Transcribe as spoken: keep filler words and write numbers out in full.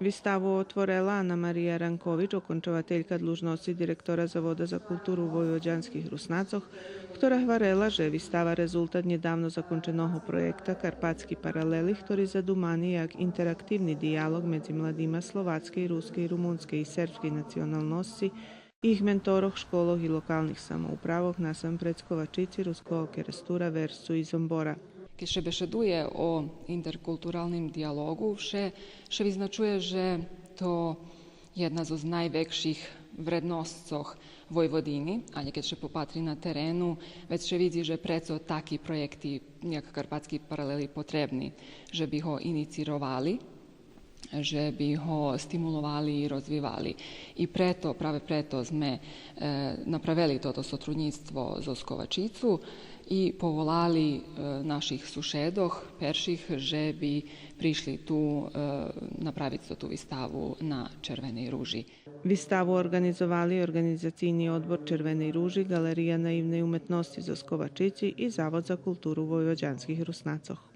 Виставу отворела Ана Мария Ранкович, окончователька длужносци директора Завода за културу войводянских Руснацох, хтора гварела же вистава резултат нєдавно законченого проєкта Карпатски паралели, хтори задумани як интерактивни диялог медзи младима словацкей, рускей, румунскей и сербскей националносци, их менторох, школох и локалних самоуправох, насампредз Ковачици, Руского Керестура, Версцу и Зомбора. Кед ше бешедує о интеркултуралним диялогу, ше, ше визначує же то єдна зоз найвекших вредносцох Войводини, алє кед ше попатри на терену, вец ше видзи же прецо таки проєкти, як Карпатски паралели, потребни, же би го инициировали, же би го стимуловали и розвивали. И прето, праве прето зме, е, направели тото сотруднїцтво зоз Ковачицу и поволали, е, наших сушедох, перших, же би пришли ту, е, направиц тоту виставу на Червеней ружи. Виставу орґанизовали Орґанизацийни одбор Червеней ружи, Ґалерия наивней уметносци зоз Ковачици и Завод за културу войводянских Руснацох.